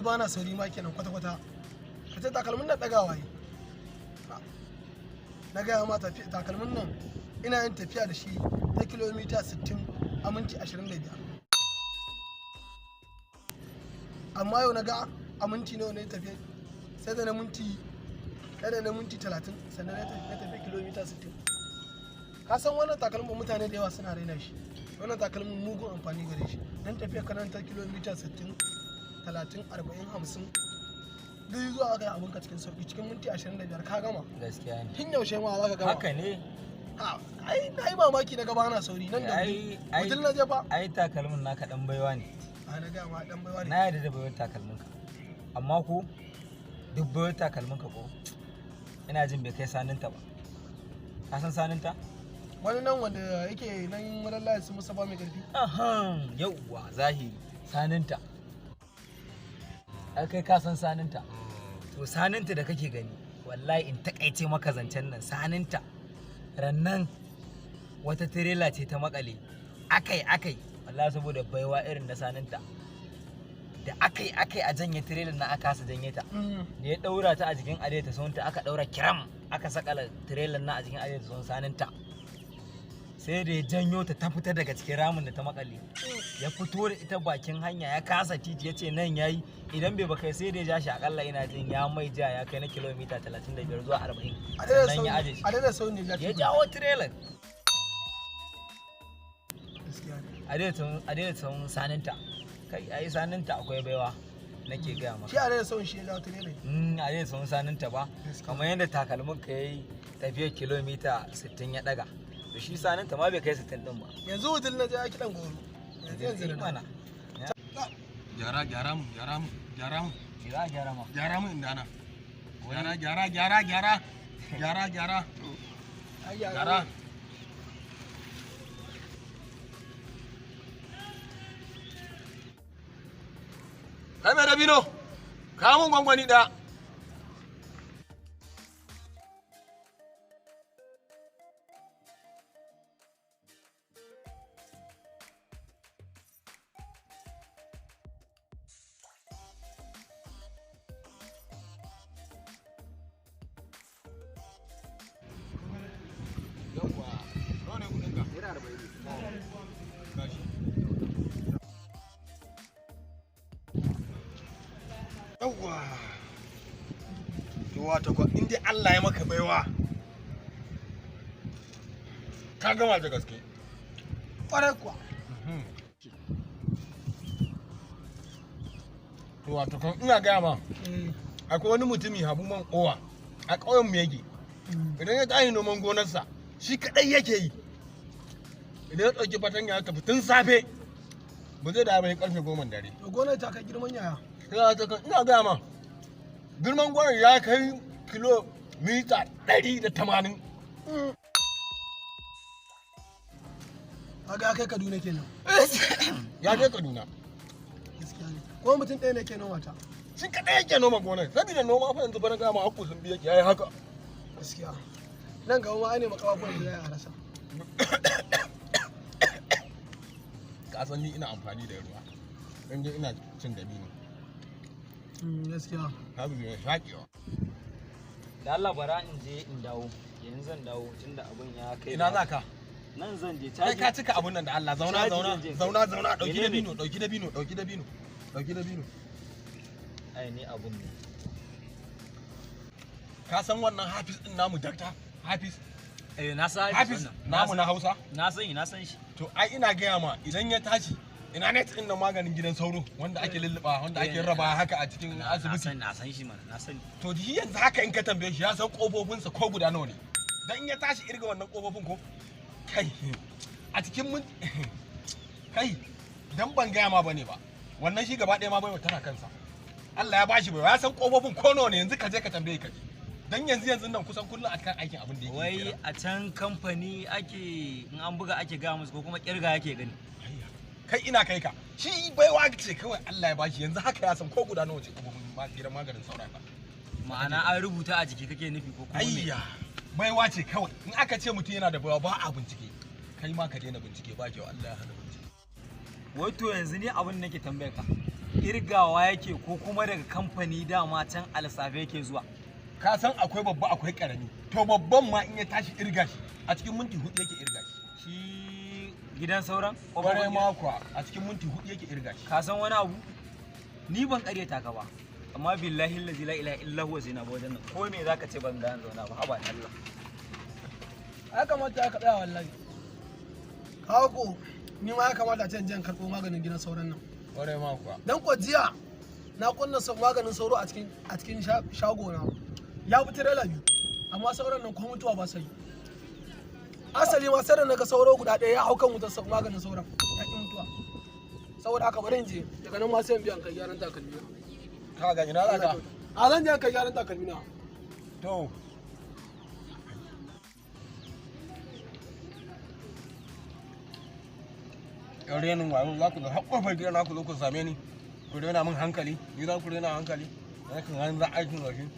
ba na sauri ma kenan kwata-kwata. Ka ce takalmin nan ɗagawa yi. Na gaya ma takalmin nan ina yin tafiya da shi ta kilomita 60 a minti 25. Amma yau na ga a minti nawa na yi tafiya, sai da na minti kada na minti 30 sannan na tafi kilomita 60. Ka san wannan takalmin mutane da yawa suna raina shi. Wannan takalmin mugun amfani gare shi. Dan tafiya kanan ta kilomita 60, 30, 40, 50 duk zuwa aka yi abinka cikin sauki, cikin minti 25 ka gama. Gaskiya ne. Tun yaushe ma za ka gama. Haka ne. Ha, ai na yi mamaki na gaba na sauri nan da wuri. Mutum na je fa. Ai takalmin naka dan baiwa ne. A na gaya ma dan baiwa ne. Na yarda da baiwar takalmin ka. Amma ko duk baiwar takalmin ka ko ina jin bai kai saninta ba. Ka san saninta? Wani nan wanda yake nan wani layin su Mustapha mai karfi. Ahan, yauwa zahiri saninta. Ai kai ka san saninta. To saninta da kake gani, wallahi in takaice maka zancen nan saninta. Rannan wata tirela ce ta makale. Akai akai, wallahi saboda baiwa irin na saninta. Da akai akai a janye tirelar na aka kasa janye ta. Da ya daura ta a jikin adai ta sonta aka daura kiram aka sakala tirelar na a jikin adai ta son saninta. Sai da ya janyo ta ta fita daga cikin ramin da ta makale. Ya fito da ita bakin hanya ya kasa titi ya ce nan yayi, idan bai bakai sai da ya ja shi akalla ina jin ya mai ja ya kai na kilomita 35 zuwa 40. Sannan ya aje shi. A daidai sauri ne Ya jawo tirelar. Gaskiya ne. A daidai saurin saninta. Kai ai saninta akwai baiwa nake gaya maka. Shi a daidai saurin shi ya jawo tirelar. A daidai saurin saninta ba. Gaskiya. Kamar yadda takalmin ka yayi tafiyar kilomita 60 ya daga. To shi saninta ma bai kai 60 din ba. Yanzu wutul na je ya kiɗan goro. Yanzu yanzu na mana. Gyara gyara mu gyara mu gyara mu. Me za a gyara ma? Gyara mu inda na. Gyara gyara gyara gyara. Gyara gyara. Ai, gyara. Gyara. Kai mai dabino, kawo mun gwangwani ɗaya. Yawwa, nawa ne kuɗinka? Naira 40. Gashi. Yawwa. To wato ko in dai Allah ya maka baiwa, ka gama da gaske. Ƙwarai kuwa. To wato kan ina gaya ma, akwai wani mutumi Habu Man Owa a ƙauyen mu yake. Idan ya tashi noman gonarsa, shi kaɗai yake yi. Idan ya ɗauki fatanya ya tafi tun safe, ba zai dawo ba karfe 10 dare. To gonar ta kai girman yaya? Ina gaya ma, girman gonar ya kai kilomita 180. Kaga ya kai Kaduna kenan. Ya kai Kaduna. Gaskiya ne. Ko mutum ɗaya ne ke noma ta? Shi kaɗai yake noma gonar, saboda noma fa yanzu fa na gaya ma hakku sun biya yayi haka. Gaskiya. Nan gaba ma ai ne makafafuwan da za a rasa. Ka san ni ina amfani da ruwa. Dan dai ina cin dabino. Gaskiya. Na bi mai shaƙewa. Da Allah bara in je in dawo. Yanzu zan dawo tunda abun ya kai. Ina za ka? Nan zan je Kai caji. ka cika abun nan da Allah, zauna Caji zauna zan je. zauna zauna, dauki Menene? dabino, dauki dabino, dauki dabino. Dauki dabino. Ai ni abun ne. Ka san wannan Hafiz din namu, dakta? Hafiz. Eh na san Hafiz namu na Hausa. Na san na san shi. To ai ina gaya ma idan ya tashi ina net din na maganin gidan sauro wanda ake lulluɓa, wanda ake raba haka a cikin asibiti. Na san shi mana, na sani. To shi yanzu haka in ka tambaye shi ya san kofofinsa ko guda nawa ne. Dan in ya tashi irga wannan kofofin ko kai a cikin mun kai dan ban gaya ma bane ba. Wannan shi gaba ɗaya ma baiwa tana kansa. Allah ya bashi baiwa, ya san kofofin ko nawa ne, yanzu ka je ka tambaye ka ji. Dan yanzu yanzu nan kusan kullum a kan aikin abin da yake. Wai a can kamfani ake in an buga ake gaya musu ko kuma kirga yake gani. Kai ina kai ka. Shi baiwa ce kawai Allah ya bashi, yanzu haka ya san ko guda nawa ce kofofin gidan maganin saura ba. Ma'ana an rubuta a jiki kake nufi ko kuma me? Ayya, baiwa ce kawai. In aka ce mutum yana da baiwa ba a bincike. Kai ma ka daina bincike, ba kyau, Allah ya hana bincike. Wai to yanzu ni abin nake tambayar ka. Irgawa yake ko kuma daga kamfani dama can alsafe yake zuwa? Ka san akwai babba akwai karami. To babban ma in ya tashi irga shi a cikin minti 4 yake irga shi. Shi gidan sauran? Kwarai ma kuwa, a cikin minti 4 yake irga shi. Ka san wani abu? Ni ban karyata ka ba. Amma billahi allazi la ilaha illa huwa, sai na wajen nan. Ko me zaka ce, ban gane zauna ba. Haba Allah. Ya kamata aka tsaya wallahi. Kawo ko ni ma ya kamata a ce in je in karɓo maganin gidan sauran nan. Kwarai ma kuwa. Dan ko jiya na kunna maganin sauro a cikin shago na. Ya fi tirela biyu. Amma sauran nan ko mutuwa ba sai. Asali ma sai da naga sauro guda ɗaya ya hau kan wutar maganin sauran. Ya ƙi mutuwa. Saboda haka bari in je, daga nan ma sai in biya in kai gyaran takalmi na. Ka ga ina za ka? A zan je in kai gyaran takalmi na. To. Yan renin wayo za ku zo har ƙofar gida ku zo ku same ni, ku rena min hankali, ni za ku rena hankali, aikin hannu za aikin gashi.